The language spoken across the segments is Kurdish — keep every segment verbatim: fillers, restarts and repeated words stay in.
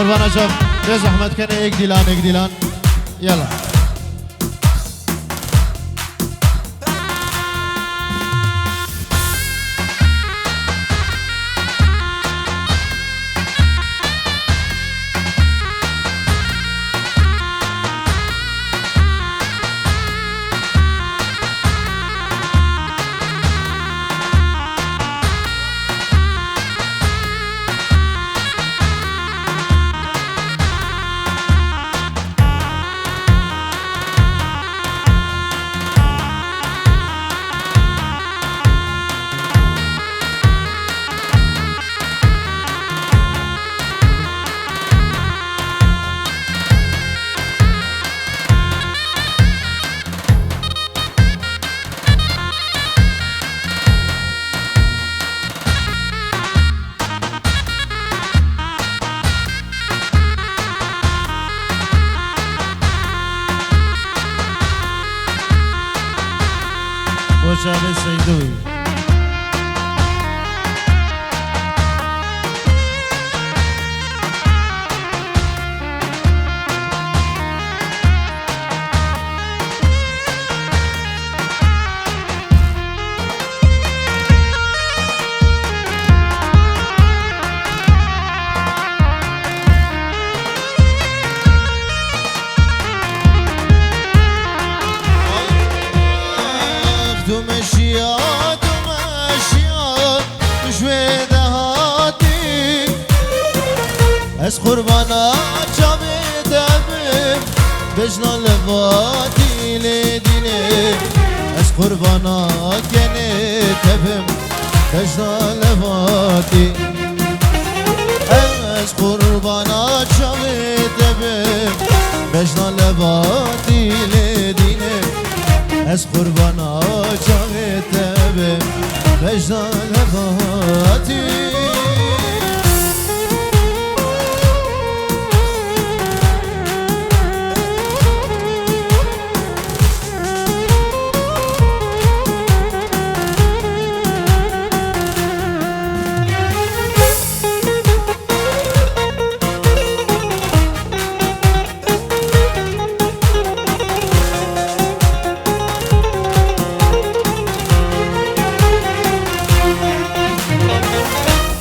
Vana çav, bê zehmet kene êk dîlan, êk dîlan. Yala. Hoşçakalın Seydoğlu. Tu meşiya, tu meşiya, ji wê dehatî. Ez qurbana çavê te bim, bejna levatî lê dînê. Ez qurbana kenê te bim, bejna levatî. Ez qurbana çavê te bim, bejna levatî lê dînê. Ez qurbana çavê te bim, bejna levatî.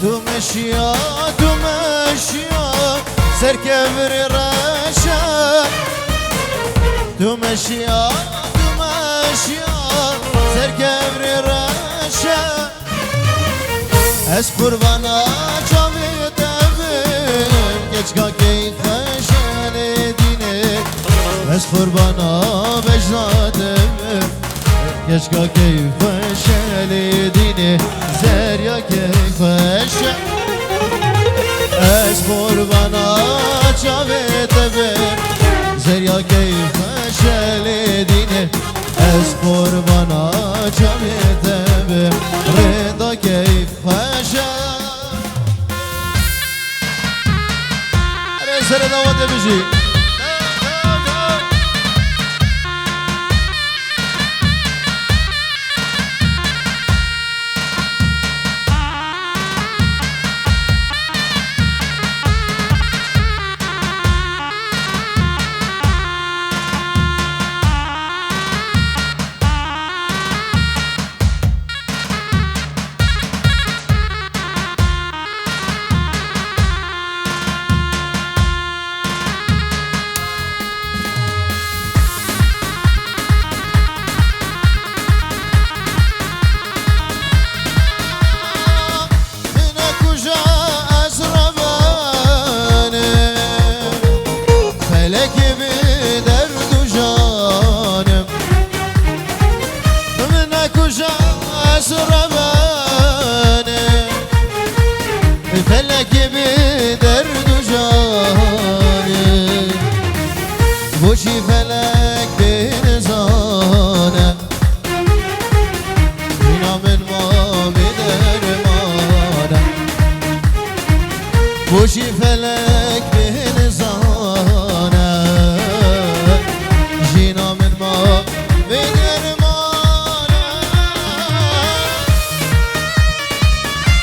Tu meşiya, tu meşiya, ser kevirê reşe. Tu meşiya, tu meşiya, ser kevirê reşe. Ez qurbana çavê te bim, keçka keyf xweş e lê dînê. Ez qurbana bejna te bim, keçka keyf xweş e lê dînê. Zerya keyf xweş e. Ez qurbana çavê te bim, zerya keyf xweş e lê dînê. Ez qurbana çavê te bim, rênda keyf xweş e. Erê serê dawetê bijî. Min e kuja ez rebenim, felekê bi derd û janim. Min e kuja ez rebenim, felekê bi derd û janim. Bo çi felek bê nizane. Jîna min ma bê derman e. Bo çi felek bê nizane. Jîna min ma bê derman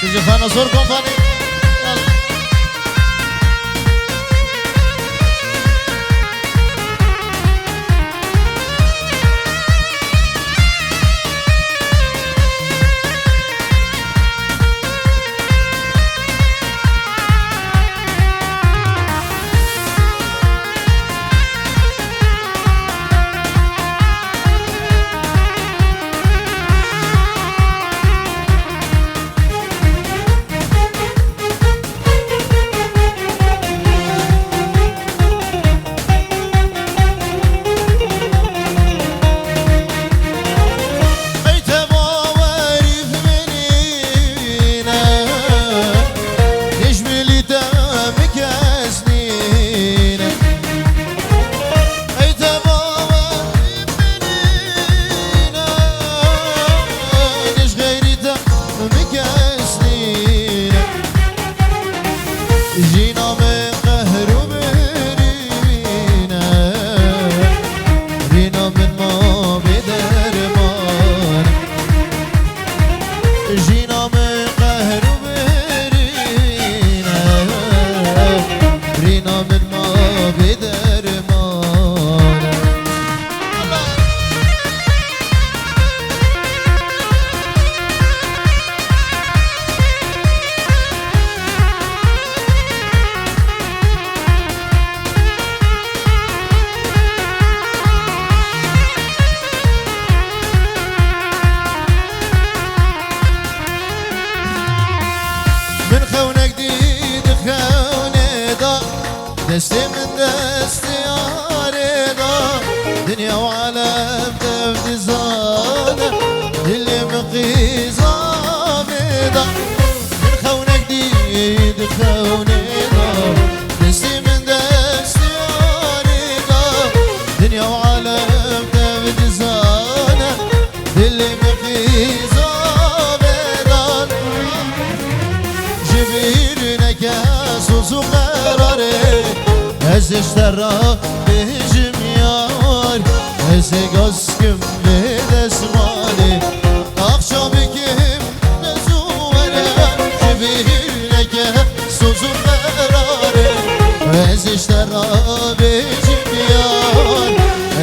e. Ji Fana Zor Kompanî. Jîna min qehr û birîn e, birîna min ma bêderman e. Min xewnek dî di xewnê de, destê min destê yarê de, dinya û alem tev dizane, dilê min qîza vê de. Min xewnek dî di xewnê de, destê min destê yarê de, dinya û alem tev dizane, dilê min qîza vê de. Ji bîr neke soz û qerarê, ez ê ji te re bêjim yar, ez ê gaz kim vê desmalê, axa bikim dest û were. Ji bîr neke soz û qerarê, ez ê ji te re bêjim yar,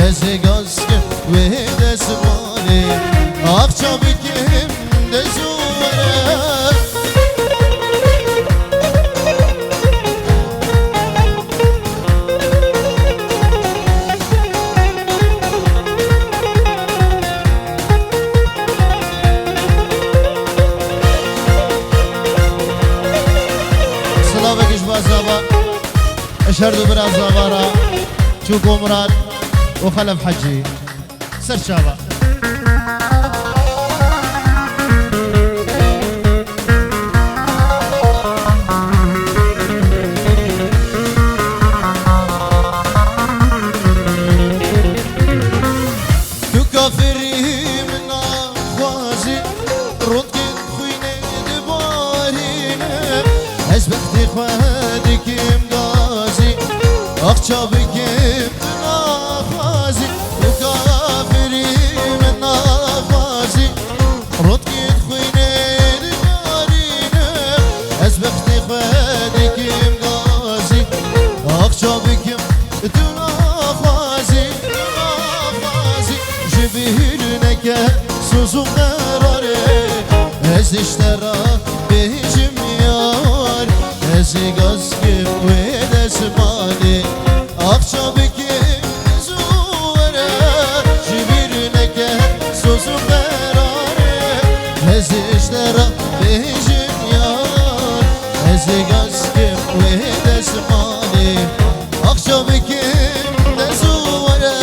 ez ê gaz kim wê desmalê, axa bikim dest û were. Silavek ji bo zava, ji her du bira zava re, Çûko Murad û Xelef Hecî. Ser çava. Tu kafirî min naxwazî, rûndkên xwînê dibarîne. Ez bextê xwe dikim gazî, axa bikim tu naxwazî. Tu kafirî min naxwazî, rûndkên xwînê dibarîne. Ez bextê xwe dikim gazî, axa bikim tu naxwazî, tu naxwazî. Ji bîr neke soz û qerarê, ez ê ji te re bêjim yar, ez ê gaz kim wê desmalê, axa bikim dest û were. Ji bîr neke soz û qerarê, ez ê ji te re bêjim yar, ez ê gaz kim wê desmalê, axa bikim dest û were.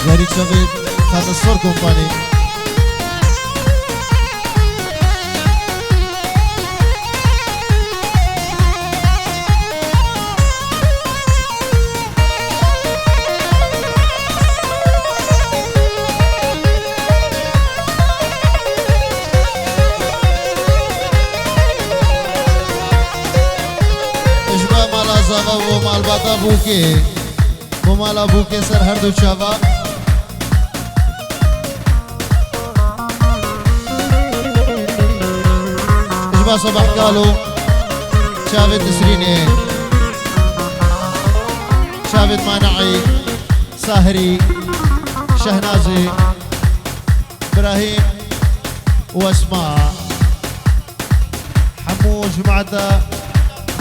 Yarî çavê Xatisor Kompanî. Ji bo mala zava û malbata bûkê. Bo mala bûkê ser her du çava. Ji bo Sebah Kalo, çavê Nisrînê, çavê Mane'î, Sahirî, Şehnazî, Birahîm û Esma. Hemû cemaeta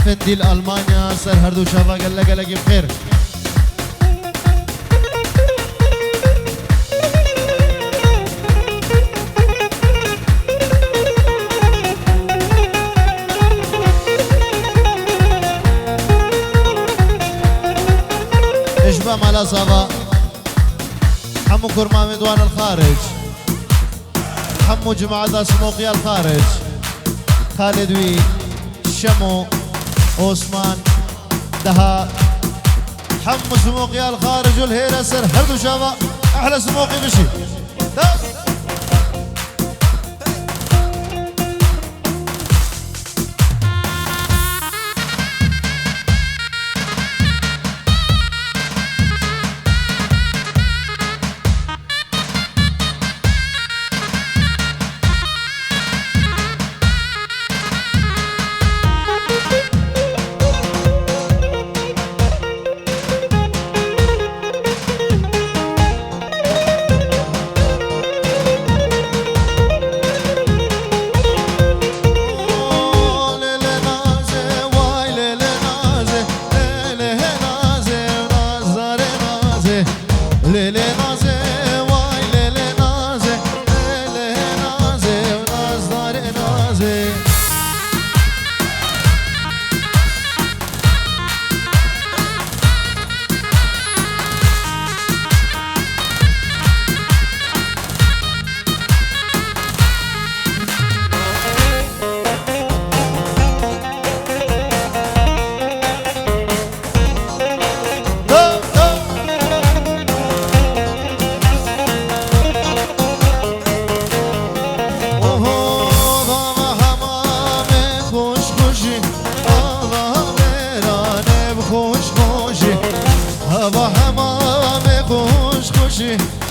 Fendî li Almanya ser her du çava gelek gelekî bi xêr. Ji bo mala zava, hemû kurmamê di wan li xaric. Hemû cemaeta Simoqiya li xaric. Xalid wî, Şemo, Osman, Deha. Hemû Simoqiya li xaric û li hêre ser her du çava. Ehla Simoqî bişî.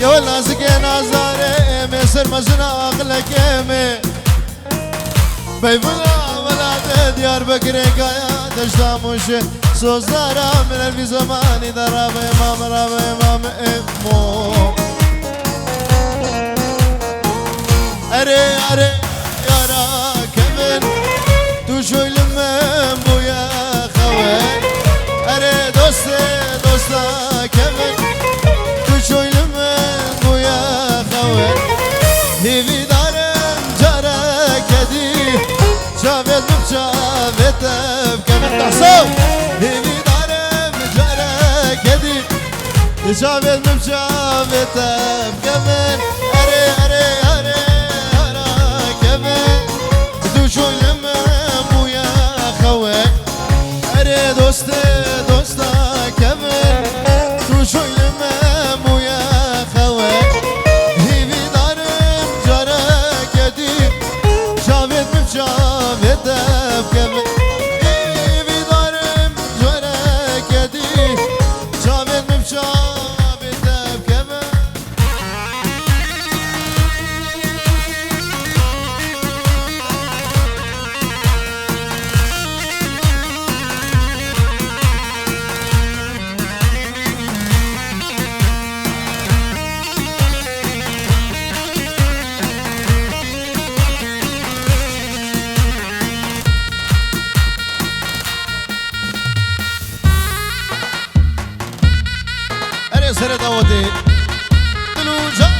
Yew nazikê nazarê, ê mêsir mezina aqilekê me. Beyvula welatê Diyarbekirê, kaya deşta Mûşê, sozara min elvî zemanî de rabe mam, rabe mam emo. Erê, erê, yara kevin, tu şoyli min bûye xewe. Erê dostê, dosta kevin, tu şoyli min bûye xewe. Hêvîdarim careke dî, çavêt min bi çavê te bikevin. Behsa! Hêvîdarim careke dî, çavêt min bi çavê te bikevin. Erê, erê, erê, ara kevin. Tu şoyli min bûye xewe. Erê dostê, dosta kevin. Tu şoyli min bûye xewe. Hêvîdarim careke dî, çavêt min bi çavê te bikevin. Hêvîdarim careke dî, çavêt min bi çavê te bikevin. Erê serê dawetê. Dil û can.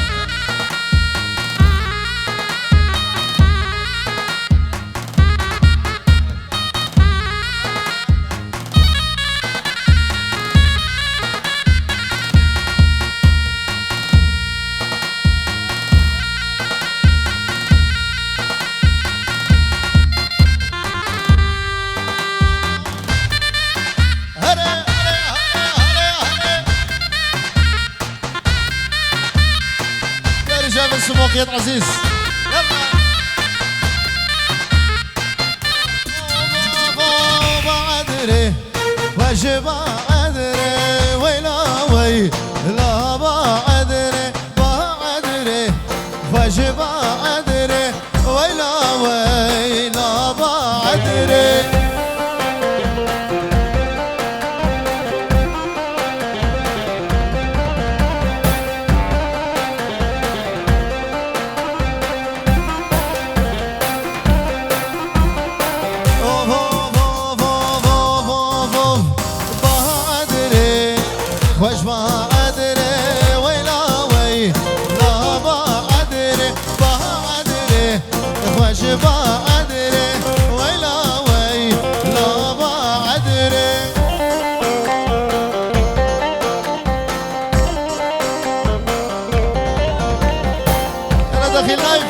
Here, here, here, here, here. Derece ve Smokyet Aziz. Yalla. Baba, baba, adre. Xweş ba edre, weyla wey, la ba edre, ba edre. Xweş ba edre, weyla wey, la ba edre. Of, of, of, of, of, of. Baha edre, xweş baha edre, weyla wey, la baha دخيل لايف.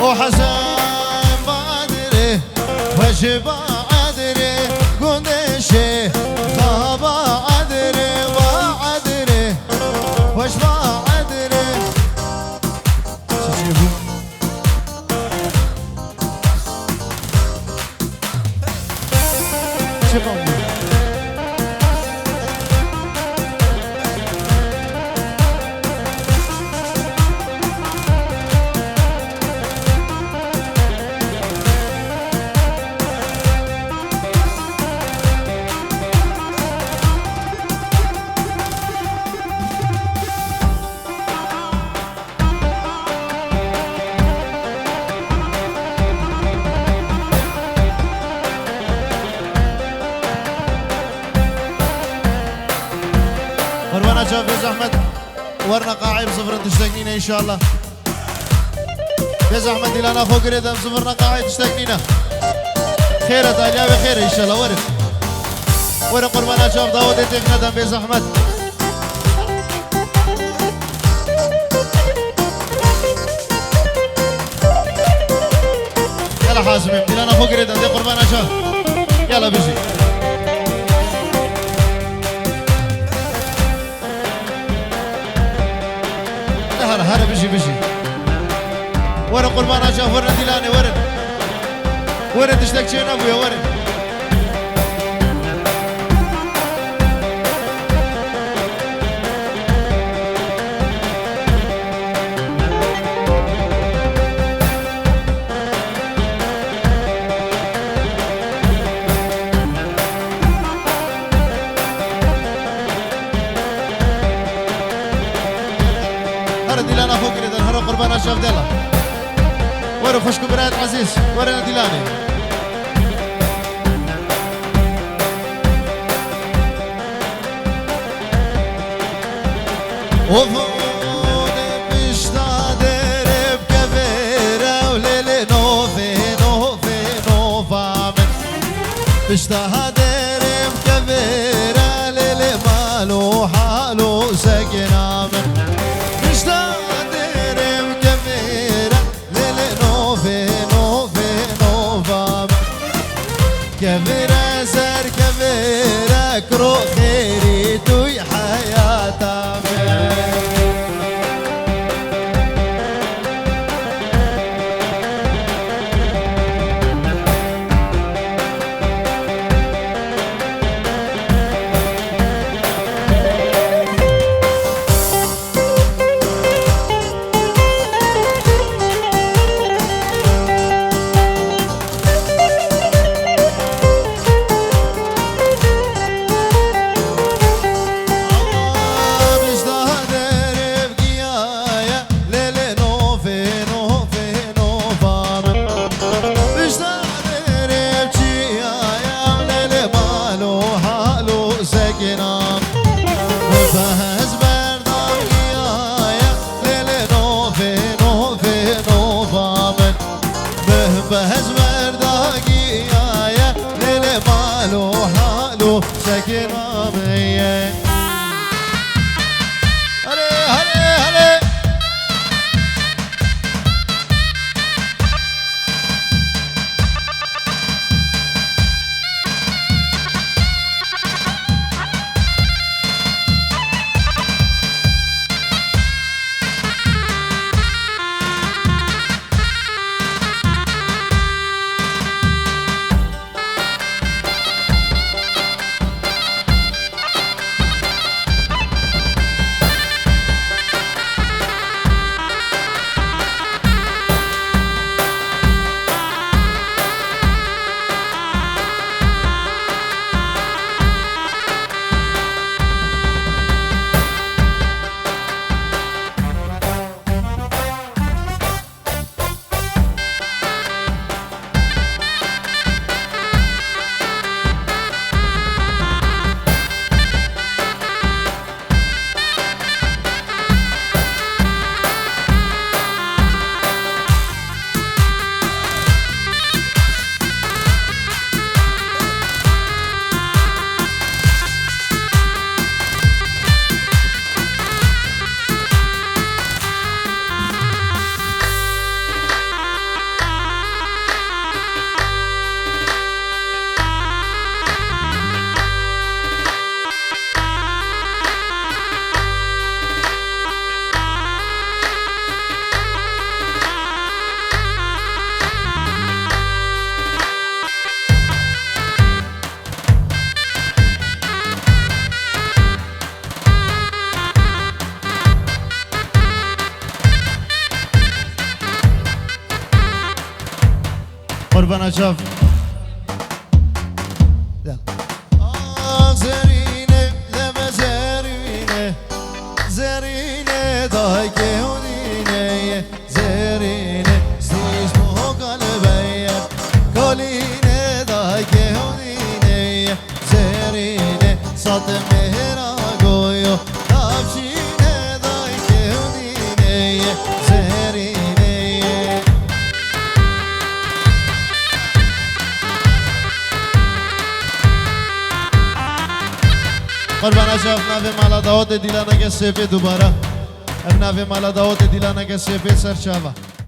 وحسن بعدري، وش بعدري، قدشي، خبا عدري، وعدري، وش بعدري. Qurbana çav, bê zehmet werna qaê, bi zivirin tiştek nîne înşallah. Bê zehmet dîlana xwe girêdin, bi zivirna qaê tiştek nîne. Xêr e, Talya ve xêr e înşallah, werin. Werin qurbana çav, dawetê têk nedin, bê zehmet. Yala Hasimê, dîlana xwe girêdin, dê qurbana çav. Yala bijî. Hare, hare, bijî, bijî. Werin qurbana çav, werin dîlanê, werin. Werin tiştek çênebûye, werin. Here dîlana xwe girêdin, here qurbana çav dela. Were xwişk û birayet ezîz, were dîlanê. Ovode pişta derê bikevêre û lêlê novê, novê, nova min. Pişta derê bikevêre lêlê mal û hal û sekina min. Pişta derê bikevêre lêlê novê, novê, nova min. Kevire ser kevire kuro xêrî tu yî heyata min. Bana çav. Gel. Ah, Zerîne, leve Zerîne, Zerîne, dayke hûnîne ye, Zerîne, stîş bo kalbeye, kolîne, dayke hûnîne ye, Zerîne, sate mehra goyo, tavşîne, dayke hûnîne ye, Zerîne ye. Qurbana çav, ev navê mala dawetê Dîlaneke Sêfê dubara. Ev navê mala dawetê Dîlaneke Sêfê ser çava.